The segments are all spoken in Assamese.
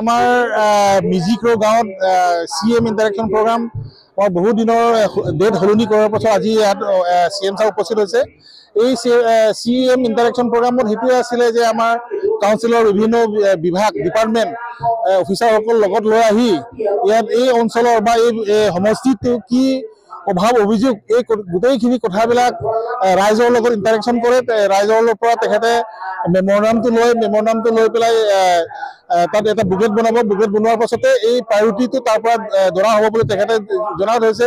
আমাৰ মিজিক্ৰ গাঁৱত চি এম ইণ্টাৰেকশ্যন প্ৰগ্ৰাম আমাৰ বহু দিনৰ ডেট সলনি কৰাৰ পাছত আজি ইয়াত চি এম ছাৰ উপস্থিত হৈছে। এই চি এম ইণ্টাৰেকশ্যন প্ৰগ্ৰামত সেইটোৱে আছিলে যে আমাৰ কাউন্সিলৰ বিভিন্ন বিভাগ, ডিপাৰ্টমেণ্ট, অফিচাৰসকল লগত লৈ আহি ইয়াত এই অঞ্চলৰ বা এই সমষ্টিটো কি অভাৱ অভিযোগ, এই গোটেইখিনি কথাবিলাক ৰাইজৰ লগত ইণ্টাৰেকশ্যন কৰে। ৰাইজৰ পৰা তেখেতে মেমৰামটো লৈ, মেমৰামটো লৈ পেলাই তাত এটা বুকলেট বনাব। বুকলেট বনোৱাৰ পাছতে এই প্ৰায়ৰিটিটো তাৰ পৰা ধৰা হ'ব বুলি তেখেতে জনাই থৈছে।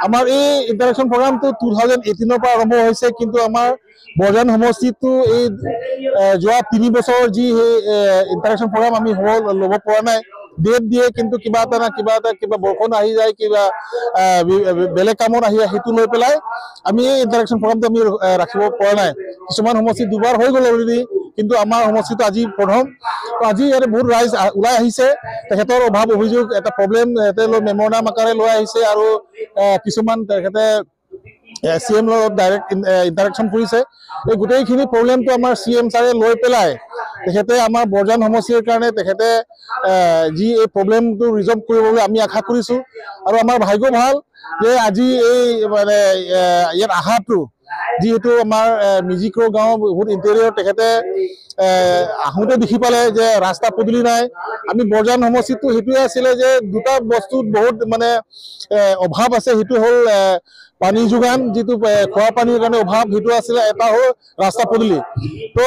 আমাৰ এই ইণ্টাৰেকশ্যন প্ৰগ্ৰামটো 2018ৰ পৰা আৰম্ভ হৈছে, কিন্তু আমাৰ বৰজান সমষ্টিটো এই যোৱা 3 বছৰ যি সেই ইণ্টাৰেকশ্যন প্ৰগ্ৰাম আমি হ'ব ল'ব পৰা নাই। ডেট দিয়ে, কিন্তু কিবা এটা না কিবা এটা, কিবা বৰষুণ আহি যায়, কিবা বেলেগ কামত আহি যায়, সেইটো লৈ পেলাই আমি এই ইণ্টাৰেকশ্যন প্ৰগ্ৰামটো আমি ৰাখিব পৰা নাই। কিছুমান সমষ্টি দুবাৰ হৈ গ'ল অলৰেডি, কিন্তু আমাৰ সমষ্টিটো আজি প্ৰথম। তো আজি ইয়াতে বহুত ৰাইজ ওলাই আহিছে। তেখেতৰ অভাৱ অভিযোগ, এটা প্ৰব্লেম লৈ মেমৰাণ্ডাম আকাৰে লৈ আহিছে আৰু কিছুমান তেখেতে চি এম লগত ডাইৰেক্ট ইণ্টাৰেকশ্যন কৰিছে। এই গোটেইখিনি প্ৰব্লেমটো আমাৰ চি এম ছাৰে লৈ পেলাই তেখেতে আমাৰ বৰজান সমষ্টিৰ কাৰণে তেখেতে যি এই প্ৰব্লেমটো ৰিজল্ভ কৰিব বুলি আমি আশা কৰিছোঁ। আৰু আমাৰ ভাগ্য ভাল যে আজি এই মানে ইয়াত অহাটো, যিহেতু আমাৰ মিজিক্ৰ গাঁও বহুত ইণ্টেৰিয়ৰ, তেখেতে আহোঁতে দেখি পালে যে ৰাস্তা পদূলি নাই। আমি বৰজান সমষ্টিটো সেইটোৱে আছিলে যে দুটা বস্তুত বহুত মানে অভাৱ আছে। সেইটো হ'ল পানী যোগান, যিটো খোৱা পানীৰ কাৰণে অভাৱ সেইটো আছিলে, এটা হ'ল ৰাস্তা পদূলি। তো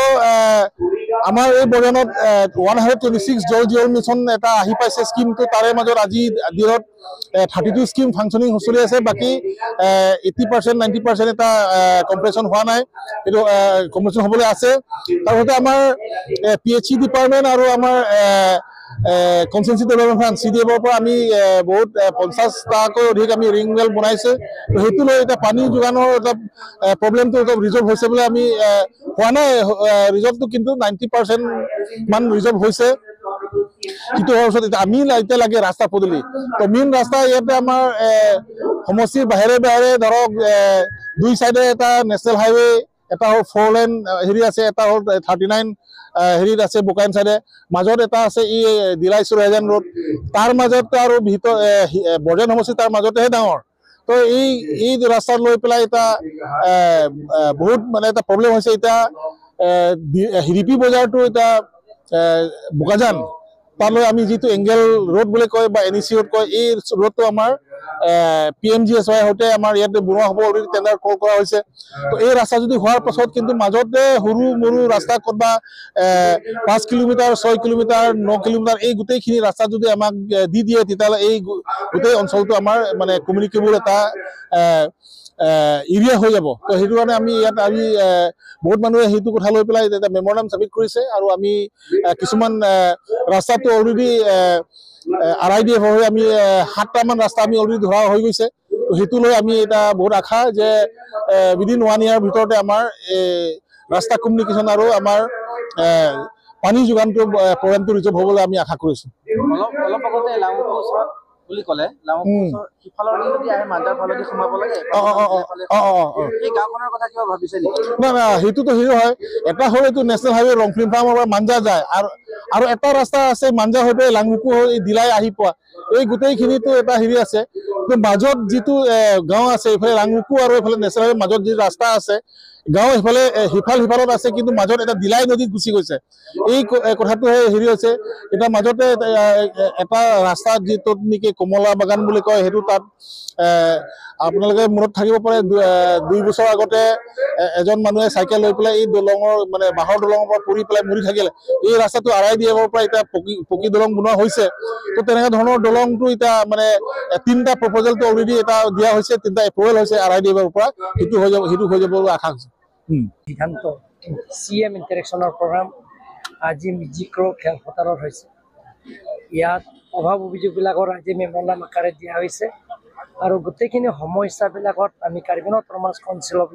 আমাৰ এই বৰজানত 126 জল জীৱন মিছন এটা আহি পাইছে স্কিমটো। তাৰে মাজত আজি দিনত 32 স্কিম ফাংচনিং চলি আছে। বাকী 80%, 90% এটা কমপ্লিশ্যন হোৱা নাই, এইটো কমপ্লিশ্যন হ'বলৈ আছে। তাৰপিছতে আমাৰ পি এইচ ই ডিপাৰ্টমেণ্ট আৰু আমাৰ constituency development fund, C D এফৰ পৰা আমি বহুত 50টাকৈ অধিক আমি ৰিং ৱেল বনাইছে। তো সেইটো লৈ এতিয়া পানী যোগানৰ এটা প্ৰব্লেমটো অলপ ৰিজল্ভ হৈছে বুলি আমি হোৱা নাই ৰিজল্ভটো, কিন্তু 90% মান ৰিজল্ভ হৈছে। সেইটো হোৱাৰ পিছত এতিয়া আমি এতিয়া লাগে ৰাস্তা পদূলি। তো মেইন ৰাস্তা ইয়াতে আমাৰ সমষ্টিৰ বাহিৰে বাহিৰে ধৰক দুই চাইডে এটা নেশ্যনেল হাইৱে, এটা হ'ল ফ'ৰ লেন হেৰি আছে, এটা হ'ল 39 হেৰিত আছে বোকাইন চাইডে, মাজত এটা আছে ই দিলাই চুৰাইজান ৰোড। তাৰ মাজত আৰু ভিতৰ বৰজান সমষ্টি তাৰ মাজতেহে ডাঙৰ। তো এই এই ৰাস্তাত লৈ পেলাই এটা বহুত মানে এটা প্ৰব্লেম হৈছে। এতিয়া হিৰিপি বজাৰটো এতিয়া বোকাজান তালৈ আমি যিটো এংগেল ৰোড বুলি কয় বা এন ই চি ৰোড কয়, এই ৰোডটো আমাৰ P M G S Y সৈতে আমাৰ ইয়াতে বনোৱা হ'ব, অলৰেডি টেণ্ডাৰ কল কৰা হৈছে। তো এই ৰাস্তা যদি হোৱাৰ পাছত কিন্তু মাজতে সৰু মৰু ৰাস্তা ক'ৰবা 5 কিলোমিটাৰ, 6 কিলোমিটাৰ, 9 কিলোমিটাৰ, এই গোটেইখিনি ৰাস্তা যদি আমাক দি দিয়ে, তেতিয়াহ'লে এই গোটেই অঞ্চলটো আমাৰ মানে কমিউনিকেবল এটা এৰিয়া হৈ যাব। তো সেইটো কাৰণে আমি ইয়াত আমি বহুত মানুহে সেইটো কথা লৈ পেলাই এটা মেমৰাণ্ডাম ছাবমিট কৰিছে। আৰু আমি কিছুমান ৰাস্তাটো already R I D F হৈ আমি সাতটামান ৰাস্তা আমি অলৰেডি ধৰা হৈ গৈছে। তো সেইটো লৈ আমি এটা বহুত আশা যে উইদিন ওৱান ইয়াৰ ভিতৰতে আমাৰ এই ৰাস্তা কমিউনিকেশ্যন আৰু আমাৰ পানী যোগানটো প্ৰগ্ৰেমটো ৰিজল্ভ হ'বলৈ আমি আশা কৰিছোঁ। অলপ অলপ আগতে লামুকৰ ওচৰত বুলি ক'লে, লামুকৰ ওচৰত সিফালৰ যদি আহে মাঞ্জাৰ ফালেদি সোমাব লাগে। অ অ অ অ অ অ এই গাঁওখনৰ কথা কিবা ভাবিছে নেকি? না না, সেইটোতো সেইটো হয়। এটা হ'ল এইটো নেশ্যনেল হাইৱে ৰংফিল্ম ফাৰ্মৰ পৰা মাঞ্জা যায় আৰু আৰু এটা ৰাস্তা আছে মাঞ্জা হৈ পেলাই লাংমুকু হৈ দিলাই আহি পোৱা। এই গোটেইখিনিতো এটা হেৰি আছে, কিন্তু মাজত যিটো গাঁও আছে, এইফালে লাংমুকু আৰু এইফালে নেশ্যনেল হাইৱে মাজত যি ৰাস্তা আছে, গাঁও সিফালে সিফাল সিফালত আছে, কিন্তু মাজত এটা দিলাই নদীত গুচি গৈছে। এই কথাটোহে হেৰি হৈছে। এতিয়া মাজতে এটা ৰাস্তা যিটোত নেকি কমলা বাগান বুলি কয়, সেইটো তাত আপোনালোকে মনত থাকিব পাৰে, 2 বছৰ আগতে এজন মানুহে চাইকেল লৈ পেলাই এই দলঙৰ মানে বাঁহৰ দলঙৰ পৰা পৰি পেলাই মৰি থাকিলে। এই ৰাস্তাটো আৰ I D এফৰ পৰা এতিয়া পকী পকী দলং বনোৱা হৈছে। তো তেনেকুৱা ধৰণৰ দলংটো এতিয়া মানে তিনিটা প্ৰপ'জেলটো অলৰেডি এটা দিয়া হৈছে, তিনিটা এপ্ৰুভেল হৈছে আৰ I D এফৰ পৰা। সেইটো হৈ যাব, সেইটো হৈ যাব বুলি আশা হৈছে। সিদ্ধান্ত চি এম ইণ্টাৰেকশ্যনৰ প্ৰগ্ৰাম আজি মিজিক্ৰ খেলপথাৰত হৈছে। ইয়াত অভাৱ অভিযোগবিলাকৰ আজি মেমৰাণ্ডাম আকাৰে দিয়া হৈছে আৰু গোটেইখিনি সমস্যাবিলাকত আমি কাৰ্বি অট'নমাছ কাউন্সিলৰ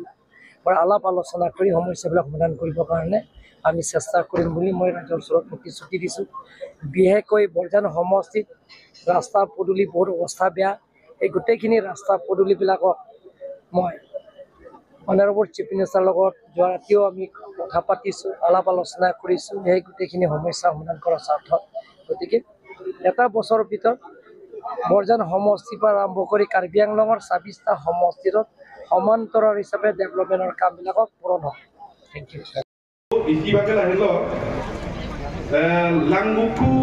পৰা আলাপ আলোচনা কৰি সমস্যাবিলাক সমাধান কৰিবৰ কাৰণে আমি চেষ্টা কৰিম বুলি মই ৰাইজৰ ওচৰত প্ৰতিশ্ৰুতি দিছোঁ। বিশেষকৈ বৰজান সমষ্টিত ৰাস্তা পদূলি বহুত অৱস্থা বেয়া। এই গোটেইখিনি ৰাস্তা পদূলিবিলাকক মই অনাৰেবল চিফ মিনিষ্টাৰৰ লগত যোৱা ৰাতিও আমি কথা পাতিছোঁ, আলাপ আলোচনা কৰিছোঁ সেই গোটেইখিনি সমস্যা সমাধান কৰাৰ স্বাৰ্থত। গতিকে এটা বছৰৰ ভিতৰত বৰজান সমষ্টিৰ পৰা আৰম্ভ কৰি কাৰ্বি আংলঙৰ 26টা সমষ্টিত সমান্তৰাল হিচাপে ডেভেলপমেণ্টৰ কামবিলাকক পূৰণ হ'ব। Thank you. Langbuku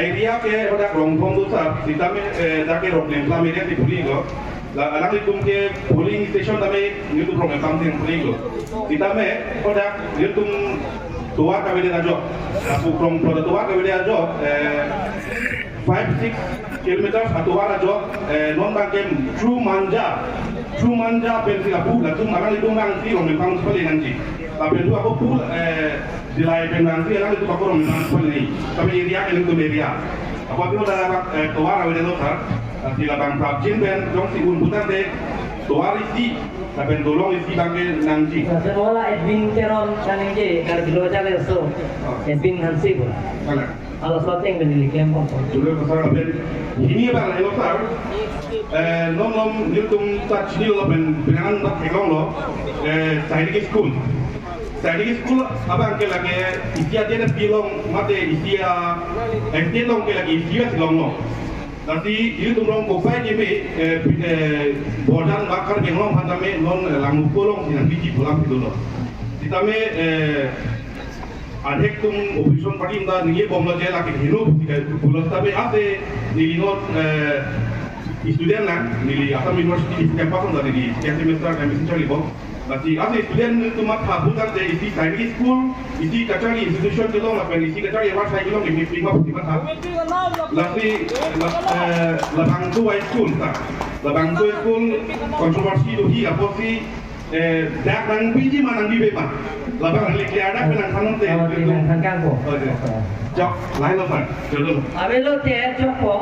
area ke hodak rongthong do sa sitame dake roklem plam area ti phuli go la alang tum ke polling station dame nitu problem pam theng phuli go sitame hodak nitum towa kabele ajo apu from pro towa kabele ajo 5-6 kilometers atuwa ajo non bangkem true manja pensil apu la tum alang tum ang ti roklem pam phuli nanji la pendu aku pul dilai penanti alang itu aku romen pun ini tapi area ini tuh area apa itu dalam toar awal itu sar di labang prabjin ben dong si un butan de toar isi tapi dolong isi bangke nangji semua admin teron chanenge kar bilo chale so admin hansi bola ala soteng ben likem pon dulu sar ben ini bang lo sar nom nom niltum ta chini lo ben benangan ta thekong lo sainik school Sainik school abang ke lagi isia dia pilong mate isia SD long ke lagi isia silong lo. Nanti itu tumrong kopai ni me bordan bakar genglong hantame non languko long sinang biji pulang itu lo. Ditame adek tum opposition party inda ninge bomlo je lagi hino bulos tabe ase nilino student lang nili Assam University campus onda nili second semester admission chalibo. Nanti ase student itu mat thabu de isi sainik school isi kachari institution ke long lapen isi kachari ebar sai long ni prima prima tha lasi labangtu high school ta labangtu school controversy do hi aposi dak nang biji manang bi bema labang le clear dak penang thanon te than kang ko jok lai lo sar jolo abelo te chok ko